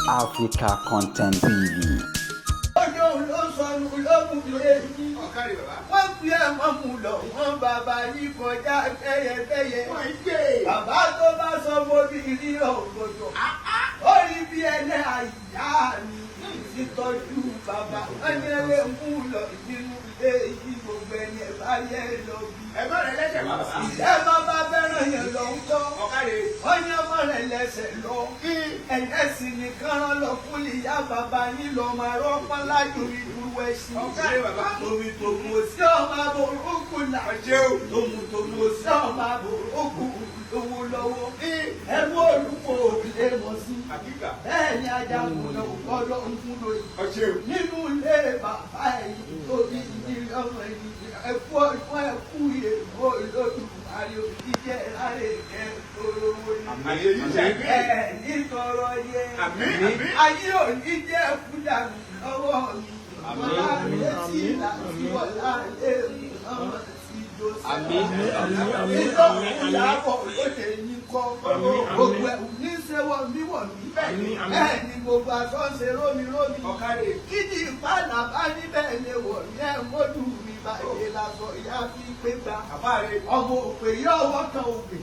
Africa Content TV. Ọjọ́ ló sọnù lókun lé. Wọ́n fi ẹ̀mọ́ mu lọ, wọ́n bàbá yìí kọjá fẹ́yẹfẹ́yẹ. Bàbá tó bá sọ mo bí rí ọ̀gbọ̀dọ̀. Ó rí bí ẹlẹ́ àyà mi títọ́jú bàbá. Wọ́n ní ẹlẹ́ mú lọ nínú ilé yìí, gbogbo ẹni ẹ̀ bá yẹ lọ bí. Ẹ̀gbọ́n rẹ̀ lẹ́sẹ̀, bàbá. Ìyá bàbá fẹ́ràn yẹn lọ ń kọ́. Ọ̀kàrẹ̀. Wọ́n ní ọmọ rẹ̀ lẹ́sẹ̀ lọ. Ẹ̀lẹ́sìn nìkan rán lọ fún ìyá bàbá yín lọ máa rọ́pọ́n lájú ìlú ẹ̀sìn. Ọ̀kàrẹ̀, bàbá. Tòmí tòmù sí ọmọ àbòrókù là. Ọ̀jẹ̀ o. Tòmù tòmù sí ọmọ àbòrókù lówó lọ́wọ́. Ẹrú olùkọ́ lè mọ̀ sí. Àkíkà. Bẹ́ẹ̀ ni ajagun náà gbọ́dọ̀ ń kú lóyè. Ọ̀jẹ̀ o. Nínú ilé bàbá ẹ̀yìn tóbi ìdílé ọmọ ẹ̀yìn, ẹ̀kú ọdún, ẹ̀kú ìyèwò Olódùmarè òjíjẹ́ láre kẹ́ tórówó ní. Àyè yìí ṣe é. Ẹ̀ nítorọ yẹ. Àmín, àmín. Ayé òní jẹ́ kúdàmù lọ́wọ́ mi. Wọ́lá létí láti wọ́lá lé mi ọmọ tí Joseph. Ìjọ ìyàbọ̀ lóde yín kọ́. Gbogbo ẹ̀wù ní ṣe wọ̀ mí wọ̀ mí. Bẹ́ẹ̀ ni gbogbo aṣọ ń ṣe rómi rómi. Ọ̀kàrẹ̀. Kíni ìpàlà bá níbẹ̀ lè wọ̀ mí ẹ̀ mọ́dù mi bàjẹ́ lásọ ìyá fi pé gbà. Bàbá rẹ̀. Ọmọ òpè yọ ọwọ́ kan òpè.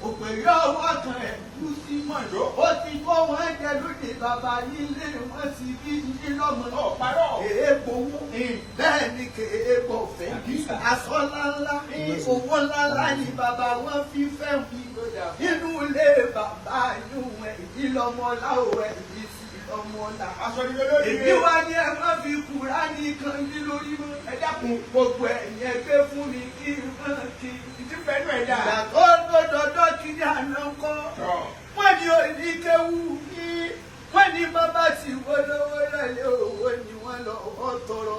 Òpè yọ ọwọ́ kan ẹ̀ kú sí. Mọ̀jọ́. Ó ti kó wọn jẹ lóde bàbá nílé wọn ti bí nílọ́mọ. Ọ̀parọ́. Kèé gbowó. Bẹ́ẹ̀ ni kèé gbọ̀fẹ́. Aṣọ ńláńlá, owó ńláńlá ni bàbá wọn fi fẹ́ wí. Nínú ilé bàbá yún ẹ̀ ìlọ́mọlá ò ẹ̀ ìsì lọ́mọlá. Aṣọ ni olórí Èmi wá ní ẹ má fi Kùránì kan ní lórí mọ́. Ẹ dákun. Gbogbo ẹ̀yìn ẹgbẹ́ fún mi kí n máa kí. Ìdí pẹ̀lú ẹ̀dá. Ìgbà tó dọ́dọ́dọ́ kí ní àná ń kọ́. Tọ̀. Wọ́n ní oníkéwú ní wọ́n ní bàbá tí wọ́n lọ́wọ́ lọ́lẹ́ owó ni wọ́n lọ́wọ́ tọrọ.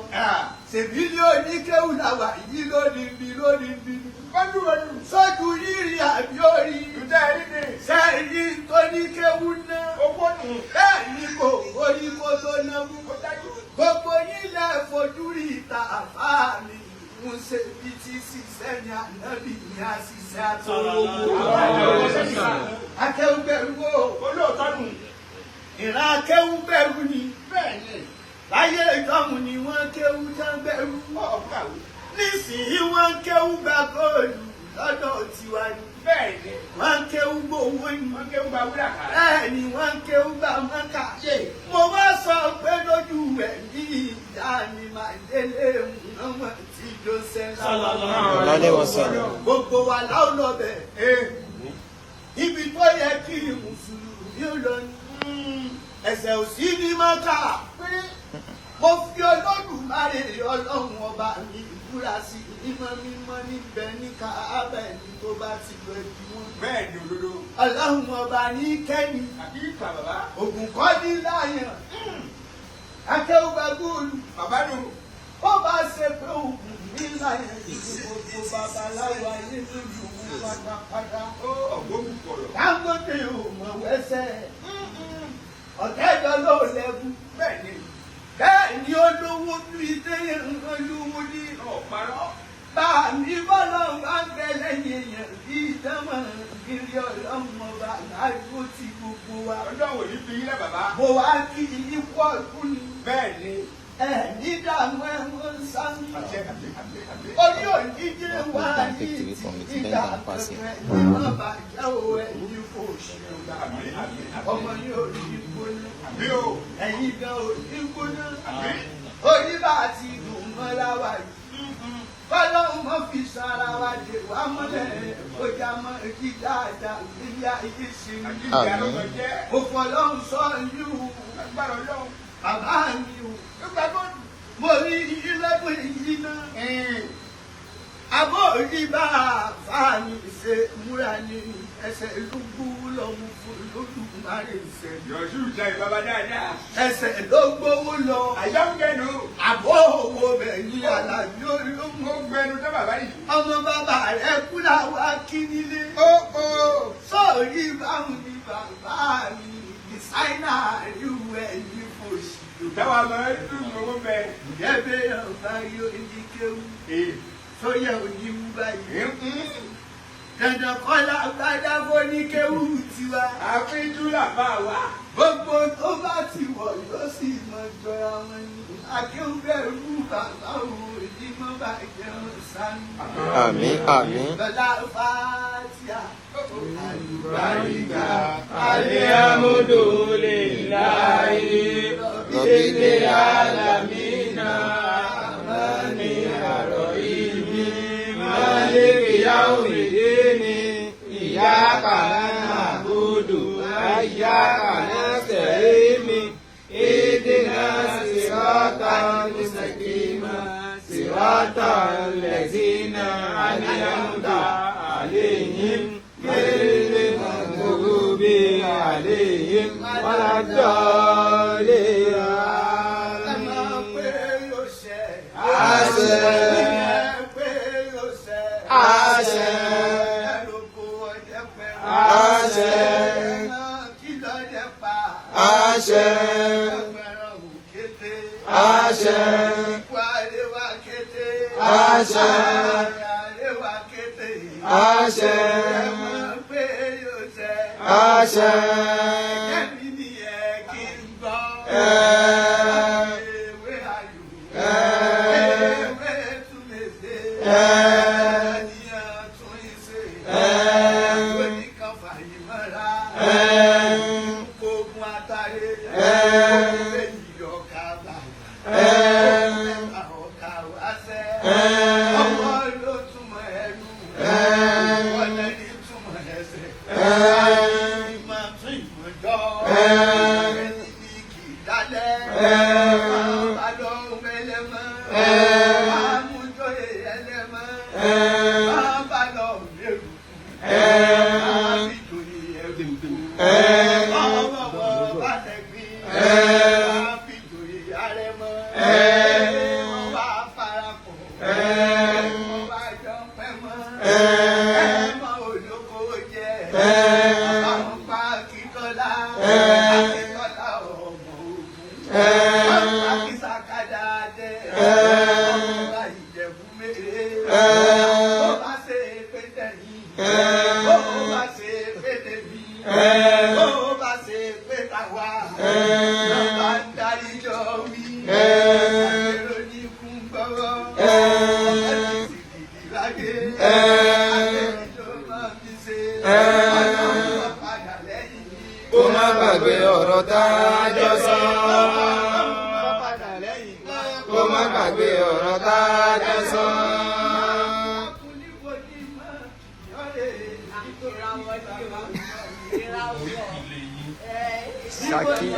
Ṣèbí ní oníkéwú làwà yìí lónìí bí lónìí bí. Wọ́n wọ́n. Sọ́jú rírì àbí orí. Ìdá ẹ̀rí ni. Sẹ́yìn tó ní kéwú ná. Owó nù. Bẹ́ẹ̀ ni kò orí kó tó náwó. Ó dájú. Gbogbo yín lẹ fojú rí ìta àfáà mi. Ń ṣe bí tí ṣiṣẹ́ ní ànábì ní àṣìṣe àtọwọ́. Akéwúgbẹ̀rú o. Olóòótọ́ nù. Ìran akéwúgbẹ̀rú ni. Bẹ́ẹ̀ ni. Láyé ìjọ́hun ni wọ́n kéwú tán gbẹ̀rú. Ọ̀kàwé. Nísìnyí wọ́n kéwú gba góòlù lọ́dọ̀ tiwa ni. Bẹ́ẹ̀ ni. Wọ́n kéwú gbowó ni. Wọ́n ké ń gba wúrà kàrà. Bẹ́ẹ̀ ni wọ́n kéwú gba mọ́kà. Mo wá sọ pé lójú ẹ̀ ní ìyá mi máa délé Muhammad tí Joseph. Alaihi wasallam. Gbogbo wa láwọn lọ bẹ̀. Ee. Ibi tó yẹ kí mùsùlùmí ó lọ ní. Ẹsẹ̀ ò sí ní mọ́kà. Mo fi Olódùmarè Ọlọ́run ọba mi ìbúra sí mímọ́ mímọ́ níbẹ̀ ní Káábà, ẹni tó bá ti lọ ẹbí wọn. Bẹ́ẹ̀ ni, òdodo. Ọlọ́run ọba ní kẹ́ni. Àkíkà, bàbá. Ògùn kọ́ ní láyàn. Akéwùgbà góòlù. Bàbá nù. Ó bá ṣe pé ògùn ní láyàn ní gbogbo babaláwo ayé lójú òun pátápátá. Ó ọ̀gbọ́n kọ̀rọ̀. Dangote ò mọ̀ wẹ́sẹ̀. Ọ̀tẹ́jọ́ ló lẹ́bù. Bẹ́ẹ̀ ni. Bẹ́ẹ̀ ni ó lówó bí téèyàn ń lówó ní. Ọ̀parọ́. Bá mi bọ́lọ̀ bá ń bẹ lẹ́yìn èèyàn bí ìdámọ̀ ìrírí Ọlọ́run ọba láìpẹ́ ti gbogbo wa. Ọlọ́run ò ní fi yín lẹ̀, bàbá. Mo wá kí yín pọ̀ ọdún ni. Bẹ́ẹ̀ ni. Ẹ ní dààmú ẹ̀wọ̀n sámi. Àṣẹ, àṣẹ, àṣẹ, àṣẹ. Orí òjíjẹ wà ní ìgbà kankan ní wọ́n bá jẹ́ o ẹ̀ ní kò ṣe o. Àmín, àmín, àmín. Ọmọ yóò ní gbóná. Àmín o. Ẹ̀yin gan ò ní gbóná. Àmín. Orí bá ti dùn mọ́ láwa yìí. Kọ́lọ́hún mọ́ fi sara wa dè wá mọ́lẹ̀ kọjá mọ́ kí dáadáa nílé ayé ṣe ní. Àjíǹde àlọ́mọ jẹ́. Mo fọlọ́hún sọ yín o, Agbára Ọlọ́run. bàbá mi o. Ó gba bọ́ọ̀lù. Mo rí ilé-ìwé yìí náà. Abọ́ orí bá a mi ṣe múra ní ẹsẹ̀ ló gbówó lọ́mú fún Olódùmarè ṣe. Yọ̀ṣù jẹ́ ìbábá dáadáa. Ẹsẹ̀ ló gbówó lọ. Àyọ̀ǹgẹ̀nu. Àbọ̀ owó bẹ̀ ní Àlàbí olómọ. Ó gbẹnu tó bàbá yìí. Ọmọ bàbá rẹ̀ kú làwa kí nílé. Ó ó. Sórí báwọn ni bàbá mi designer ríru ẹ̀ ní fòṣì. Táwa máa ń dùn owó bẹ. Ǹjẹ́ bẹ́ẹ̀ ọba yóò ní kéwú? Ee. Sóyẹ òní wú báyìí. Dandan kọ́lá gbádáfó ní kéwù tiwa. Àfíjú làbá wa. Gbogbo tó bá ti wọ̀ yóò sì mọ jọra wọn ni. Akéwùbẹ̀rù bàbá òun ìdímọ̀ bá jẹun sánú. Àmín àmín. Lọ́lá Fátíà. Àlùbáríkà. Alihamudulilayi. Rabbil alamina. Amani arohimi. Maliki yaumidini. Iyyaka na'budu wa iyyaka nasta'in. Ihdina siratal mustaqima. Siratal ladzina an'amta alaihim. Ghayril maghdubi alaihim waladdallin. Ẹ máa pé yóò ṣẹ. Àṣẹ. Ẹ pé yóò ṣẹ. Àṣẹ. Ẹ lóko ọjẹ́ pẹ́. Àṣẹ. Ẹ máa kí lọ́jẹ́ pa. Àṣẹ. Ẹgbẹ̀rún òkété. Àṣẹ. Ikú àríwá kété. Àṣẹ. Àríwá kété. Àṣẹ. Ẹ máa pé yóò ṣẹ. Àṣẹ. Kẹ́mi ni ẹ kí n gbọ́. Ẹ. Ewé ayò. Ẹ. Ewé tún lè ṣe. Ẹ. Ènìyàn tún ṣe. Ẹ. Oníkan fàyè mọ́ra. Ẹ. Ogun atare. Ẹ. Ogun méjì ọkà bàbà. Ẹ. Ogun mẹ́ta ọkà wáṣẹ́. Ẹ. Ọwọ́ ló túmọ̀ ẹnu. Ẹ. Ọ̀nà ní túmọ̀ ẹsẹ̀. Ẹ. Ìmọ̀ tún ìmọ̀ jọ. Ẹ. Ẹni ní kì í dálẹ̀. Ẹ. Bàbá lọ mẹlẹ́mọ́. Ẹ. Àmújọyè ẹlẹ́mọ́. Ẹ. Bàbá lọ mẹ́rù. Ẹ. Àbíjòyè ẹrù. Ẹ. Ọwọ́wọ́ bá tẹ̀gbìn. Ẹ. Àbíjòyè arẹmọ. Ẹ. Wọ́n wá parapọ̀. Ẹ. Wọ́n wá jọ pẹ́ mọ́. Ẹ. Ẹ mọ olóko jẹ. Ẹ. Àwọn pa Akíntọ́lá. Ẹ. Akíntọ́lá ọmọ ogun. Ẹ. Akísàkádà jẹ. Ẹ. Ọmọ Ìjẹ̀bú mèrè. Ẹ. Ó bá ṣe pé tẹ̀yìn. Ẹ. Ó bá ṣe pé tẹ̀mí. Ẹ. Ó bá ṣe pé tàwa. Ẹ. Bàbá ń darí jọ wí. Ẹ. Àgbèrò ní kún gbọ́wọ́. Ẹ. Ẹni sì dìdì lágé. Ẹ. Àgbèrò máa fi ṣe. Ẹ. Ọlọ́run padà lẹ́yìn mi. Kó má gbàgbé ọ̀rọ̀ tá a jọ sọ. Kó má gbàgbé ọ̀rọ̀ tá a jọ sọ. Ṣakí.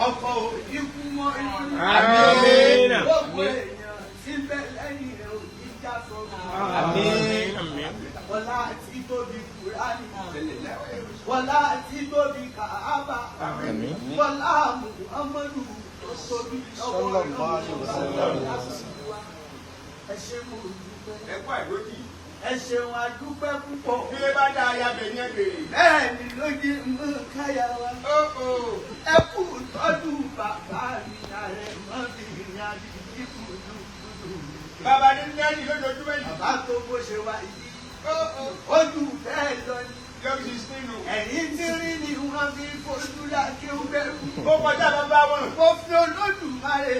Ọkọ̀ òní kú mọ́ inú. Àmín. Gbogbo èèyàn síbẹ̀ lẹ́yìn rẹ̀ òní já sọ́run. Àmín. Wọlá tí tóbi Kùránì. Wọlá tí tóbi Kàábà. Àmín. Wọlá Muhammadu tó tóbi lọ́wọ́ lọ́wọ́. Ẹ ṣé mo dúpẹ́. Ẹ kú àìrójì. Ẹ ṣeun adúpẹ́ púpọ̀. Bí ẹ bá dá aya bẹ̀ ní ẹ bèrè. Bẹ́ẹ̀ ni ló jẹ́ mọ́ káyà wa. Ó ó. Ẹ kú tọ́jú bàbá mi ààrẹ mọ́bìnrin àbíkí kùdùkùdù. Bàbá ní nẹ́ẹ̀lì lójoojúmọ́ yìí. Bàbá tó bó ṣe wá yìí. Ó ó. Ojú bẹ́ẹ̀ lọ ni. Yọ̀bí sixteen o. Ẹ̀yìn tí rí ni wọ́n fi fojú lákè ń bẹ̀rù. Ó kọjá bàbá wọn. Mo fi Olódùmarè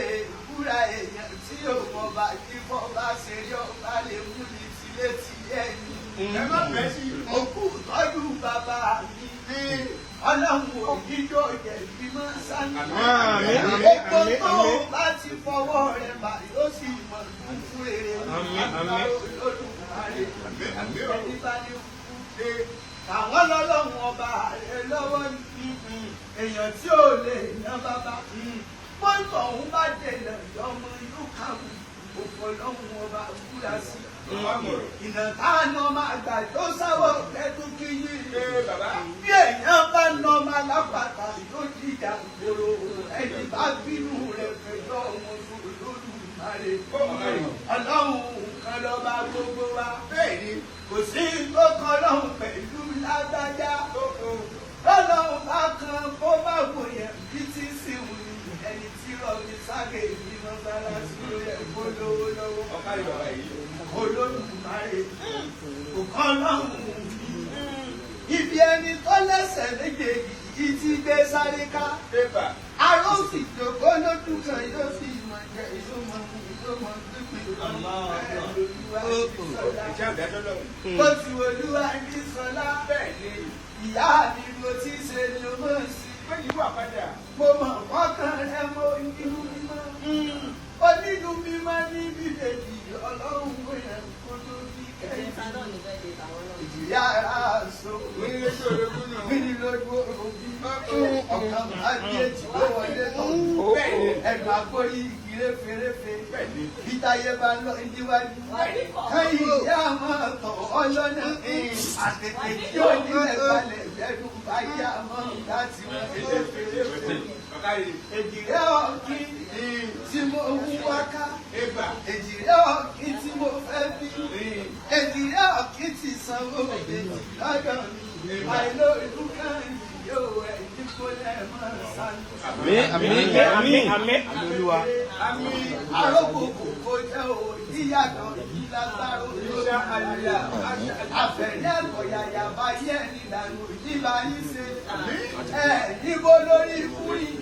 búra èèyàn tí ò mọ̀ bá kí bọ́ bá ṣe rí ọba lè mú ní tilé ti ẹ̀yìn. Ẹ má bẹ́ẹ̀ sí. Òkú tọ́jú bàbá mi. Ọlọ́run ò ní yóò jẹ̀bi mọ́ sánú. Àmín. Gbogbo tó o bá ti fọwọ́ rẹ̀ bà yóò sì mọ̀ fún rere. Àmín, àmín. Olódùmarè Àmín o. ẹni bá ní kú. Àwọn lọ́lọ́run ọba rẹ̀ lọ́wọ́ ní èèyàn tí ò lè ná bàbá. Pọ́ńtò ọ̀hún bá dènà ọmọ inú kàwé òfò lọ́hùn ọba búra sí. Ìnà táwọn ọmọ àgbà tó sáwọ́ kẹ́tù kí yí. Ee bàbá. Bí èèyàn bá nà ọmọ alápàtà yóò dìjà gbòòrò. Ẹni bá bínú rẹ̀ fẹjọ́ wọn sùn lódùmarè. Olódùmarè. Ọlọ́run kan lọ́ba gbogbo wa. Kò sí tó kan lọ́hùn pẹ̀lú lágbájá. Ọlọ́run bá kan bó bá wò yẹn bí tí sì wù ní ẹni tí rọmi ságè ní mọ́sálásí ló yẹ kó lówó lọ́wọ́. Olódùmarè kò kán lọ́hùn ibi ẹni tó lẹ́sẹ̀ méjèèjì yìí ti gbé sáré ká. Aró sì jòkó lójú kan yóò sì mọ̀ jẹ́ yóò mọ̀ yóò mọ̀ pípé bó ti Olúwa ní sọlá. Ìyá mi mo ti ṣe ni o mọ̀ sí. Mo mọ̀ ọkàn rẹ mo nínú mímọ́. Onínú mímọ́ ní bíbélì Ọlọ́run kò yẹ kó tó bí kẹ́yìn. Ìyá ara so. Mílí lójú omi. Ọ̀kan àbíyèjì ló wọlé tọ̀. Ẹnu àgbórí ìgìrè fèrèfè. Bítáyé bá lọ níwájú. Káyì ìyá máa tọ̀ ọlọ́nà. Àtètè tí ó nílẹ̀ balẹ̀ lẹ́nu bá yá mọ́ láti wọ́n fèrèfè. Èjìrẹ́ ọ̀kín tí mo ń wá ká. Èjìrẹ́ ọ̀kín tí mo fẹ́ bí. Èjìrẹ́ ọ̀kín ti sanwó èjì lọ́dọ̀ mi. Àìló ìlú kan yóò ẹ̀ dípò lẹ́ẹ̀mọ́ sánú. Àmín àmín àmín àmín Olúwa. Arógbòkò kò jẹ́ o, yíyàtọ̀ yílágbára olóògbé. Àfẹ̀rí àgbọ̀yàyà bá yẹ̀ nílànà ìdíbà yín ṣe. Ẹ níbo lórí ikú yìí.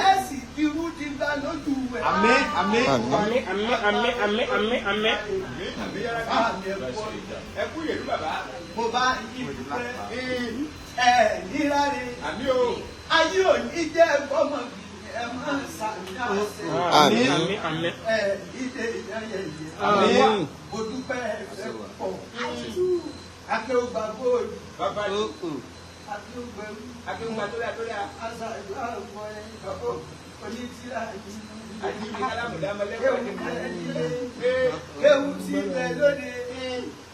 Ẹ sì dirú dígbà lójú ẹ̀. Àmín àmín Àmín àmín àmín àmín àmín àmín. Àmì ẹ̀kọ́ Ẹ kú yèlú bàbá. mo bá yín dúpẹ́. Ẹ níláre. Ayé ò ní jẹ́ gbọ́mọ̀ bí ẹ máa ń sàmì àṣẹ. Àmín. Àmín àmín. Ẹ ìdè ìyáyẹyẹ. Àmín. Mo dúpẹ́ ẹ̀fẹ́ púpọ̀. Akéwùgbà góòlù. Bàbá yìí. Akéwùgbẹ̀rù. Akéwùgbà tó dáa tó dáa. Àṣà ìlú àgọ́ ẹ̀. Onítìrà yìí. Àti ibi kálámù dámọ́lẹ́kọ̀ọ́ Kéwù bẹ nílé. Kéwù ti bẹ lóde.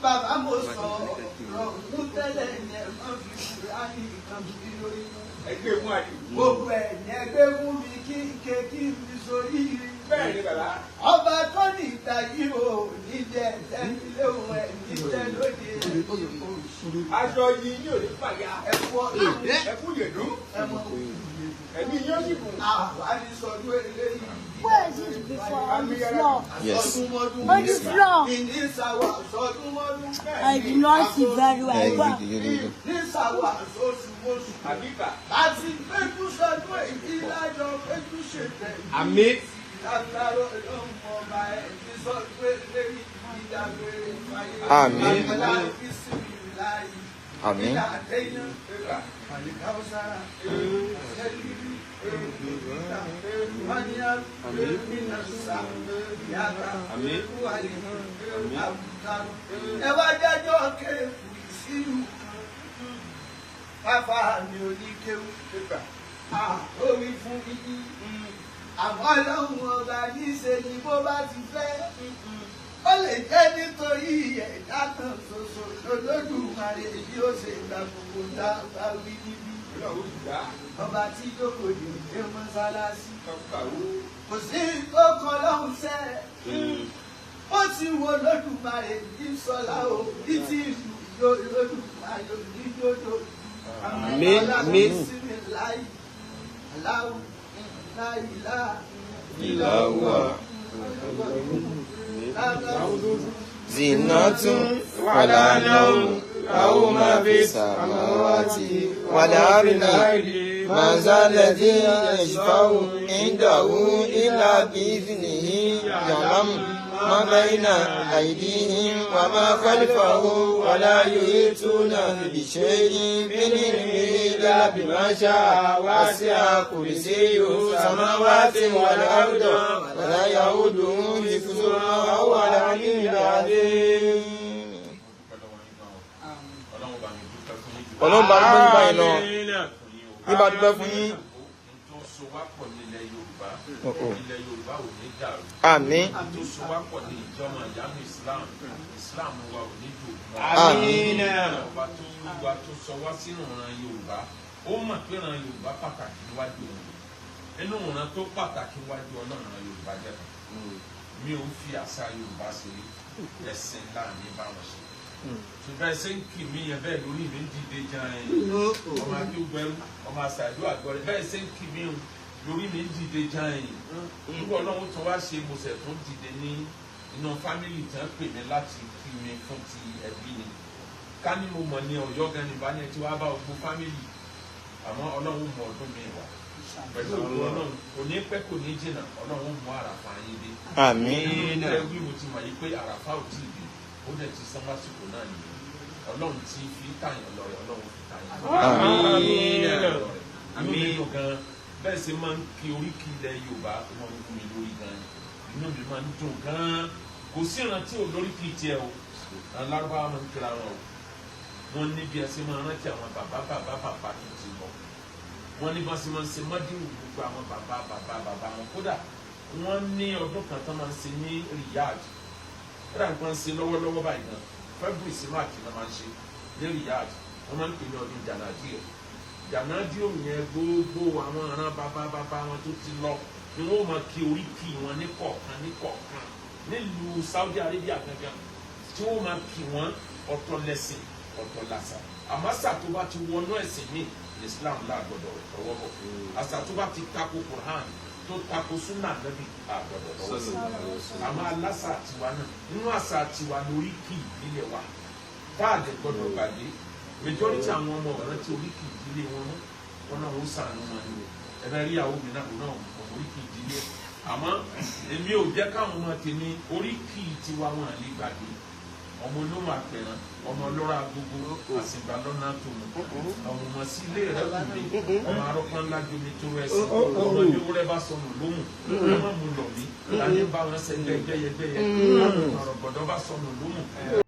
Bàbá mo sọ ọ̀rọ̀ mú tẹ́lẹ̀ yẹn má fi Kùránì kan bí lórí. Ẹgbẹ́ fún àdì. Gbogbo ẹ̀yìn ẹgbẹ́ fún mi kí n ké kí n fi sórí rí. Bẹ́ẹ̀ ni bàbá. Ọba tó ní ìta yìí ò ní jẹ tẹ́lẹ̀ òun ẹ̀ ní tẹ́ lóde Aṣọ yìí yóò ní fàyà. ẹ̀fọ́ ọdún Ẹ kú yèlú. ẹ̀mọ́ Ẹ̀mí yóò sì kù. àwa ní sọdún eléyìí. Where is it before? On the floor. Yes. Sọdúnmọ́dún. On the floor. Ìní sàwà sọdúnmọ́dún. I did not see very well. Well, Ní sàwà sóṣùmọ́ṣù. Àbíkà. Àti péjú sọdún èyí lájọ péjú ṣètẹ̀. Àmín. Lágbára Ọlọ́run ọba ẹ̀ ní sọdún eléyìí ìdágbére fàyè. Àmín. Àmàlà bísímíláì. Àmín. Ẹ wá dájọ́ kéèkù sílù kan, fáfá mi ò ní kéwù, ó wí fún yín. Àmọ́ Ọlọ́run ọba níṣe ni bó bá ti fẹ́. Ó lè jẹ́ nítorí ẹ̀dá kan ṣoṣo lọ́lọ́dúnmarè bí ó ṣe gba gbogbo tá a bá wí níbí. Ọba tí jókòó lè dé mọ́sálásí. Kò sí tó kan lọ́hùn sẹ́. Ó ti wo lọ́dúnmarè ní sọlá o, ní tí ìlú yóò lọ́dúnmarè ní jòjò. Àmín, àmín. Láì aláwù láì láà. Ìlàwà. Zinatun wala nawm lahu ma fi samawati wal ardi man zal ladhi yashfa'u indahu illa bi'iznihi ya'lamu ma bayna aydihim wa ma khalfahum wa la yuhituna bi shay'in min ilmihi illa bima sha'a wasi'a kursiyyuhu samawati wal arda wa la ya'uduhu hifzuhuma wa huwa al-'aliyyul 'azim. Ọlọ́run bá dúpẹ́ nípa yìí lọ nípa dúpẹ́ fún yín. Tó so wá pọ̀ nílẹ̀ Yorùbá, ilẹ̀ Yorùbá ò ní dàrú. Àmín. Tó so wá pọ̀ ní ìjọmọ̀ ìyanu Islam, Islam wa ò ní dògún. Àmín. Ọba tó wá tó sọ wá sínú ìran Yorùbá, ó mọ̀ pé ìran Yorùbá pàtàkì níwájú òun. Inú ìran tó pàtàkì níwájú Ọlọ́run ìran Yorùbá jẹ́ kan. Mi ò fi àṣà Yorùbá ṣeré, ẹ̀sìn láàmì bá wọn ṣe. Ṣùgbọ́n ẹsẹ̀ ń kì mí yẹn bẹ́ẹ̀ lórí mi ń dìde jan-in. Ọmọ akéwùgbẹ́rú, ọmọ àṣàdó àgbọ̀rẹ́, bẹ́ẹ̀ ṣe ń kì mí lórí mi ń dìde jan-in. Nígbà Ọlọ́run tó wá ṣe mo ṣẹ̀ tó dìde ní inú fámìlì tí wọ́n pè mí láti kí mi fún ti ẹbí ni. Ká ní mo mọ̀ ní Ọ̀yọ́ gan ni bá ní ẹ tí wàá bá ogun fámìlì. Àmọ́ Ọlọ́run mọ ọdún mi wá. Pẹ̀lú ògùn Ọlọ́run, kò ní pẹ́ kò ní jìnnà, Ọlọ́run mú àràfà yín dé. Àmín. Ẹ wí mo ti mọ̀ yí pé àràfà ò tí ì dé, ó dẹ̀ ti sán lásìkò náà nìyẹn. Ọlọ́run ti fi tàyàn lọ́rẹ, Ọlọ́run fi tàyàn lọ́rẹ. Àmín. Inú mi dùn gan, bẹ́ẹ̀ sì máa ń kí oríkì ilẹ̀ Yorùbá, ó máa ń gún mi lórí gan. Inú mi máa ń dùn gan. Kò sí ìrántí olóríkì tiẹ̀ o, àwọn Lárúbáwá máa ń kíra wọn o. Wọ́n ní bí ẹ ṣe máa rántí àwọn bàbá bàbá bàbá tó ti lọ. Wọ́n ní bá ṣe máa ń ṣe mọ́díwù gbogbo àwọn bàbá bàbá bàbá wọn. Kódà wọ́n ní ọdún kan tó máa ń ṣe ní Riyadh. Kódà nǹkan ṣe lọ́wọ́lọ́wọ́ báyìí gan. February sí March ló máa ń ṣe ní Riyadh. Wọ́n máa ń pè ní ọdún Janadio. Janadio yẹn gbogbo àwọn aràn bàbá bàbá wọn tó ti lọ ni wọ́n máa kí oríkì wọn ní kọ̀ọ̀kan ní kọ̀ọ̀kan nílùú Saudi Arabia gangan tí wọ́n máa kí wọn ọ̀tọ̀ lẹ́sìn ọ̀tọ̀ làṣà. Àmọ́ àṣà tó bá ti wọnú ẹ̀sìn ní Islam la gbọ́dọ̀ tọwọ́ bọ̀. Àṣà tó bá ti tako Quran tó tako Sunnah Nabi a gbọ́dọ̀ tọwọ́ sí. Àmọ́ aláṣà tiwa náà nínú àṣà tiwa lórí kì ìdílé wa tá a lè gbọ́dọ̀ gbàgbé. Majority àwọn ọmọ ọ̀ràn tí oríkì ìdílé wọn mú wọn náà ó sànù wọn ni. Ẹ bẹ rí ìyàwó mi náà kò náà oríkì ìdílé. Àmọ́ èmi ò jẹ́ káwọn ọmọ tèmi oríkì tiwa wọn à lè gbàgbé. Ọmọ olóhùn àpẹ̀rẹ̀, ọmọ ọlọ́rọ̀ agogo, àsìgbà lọ́nà tòun, ọmọ ọmọ sí ilé rẹ̀ kù mí, ọmọ arọ́pọ́n ńlá jomi tó rẹ̀ sí, ọmọ ìwúrẹ́ bá sọnù lóhùn, ọmọ mu lọ mí, tani bá wọn sẹ́gbẹ́ gbẹ́yẹgbẹ́yẹ, ọ̀rọ̀ gbọ̀dọ̀ bá sọnù lóhùn.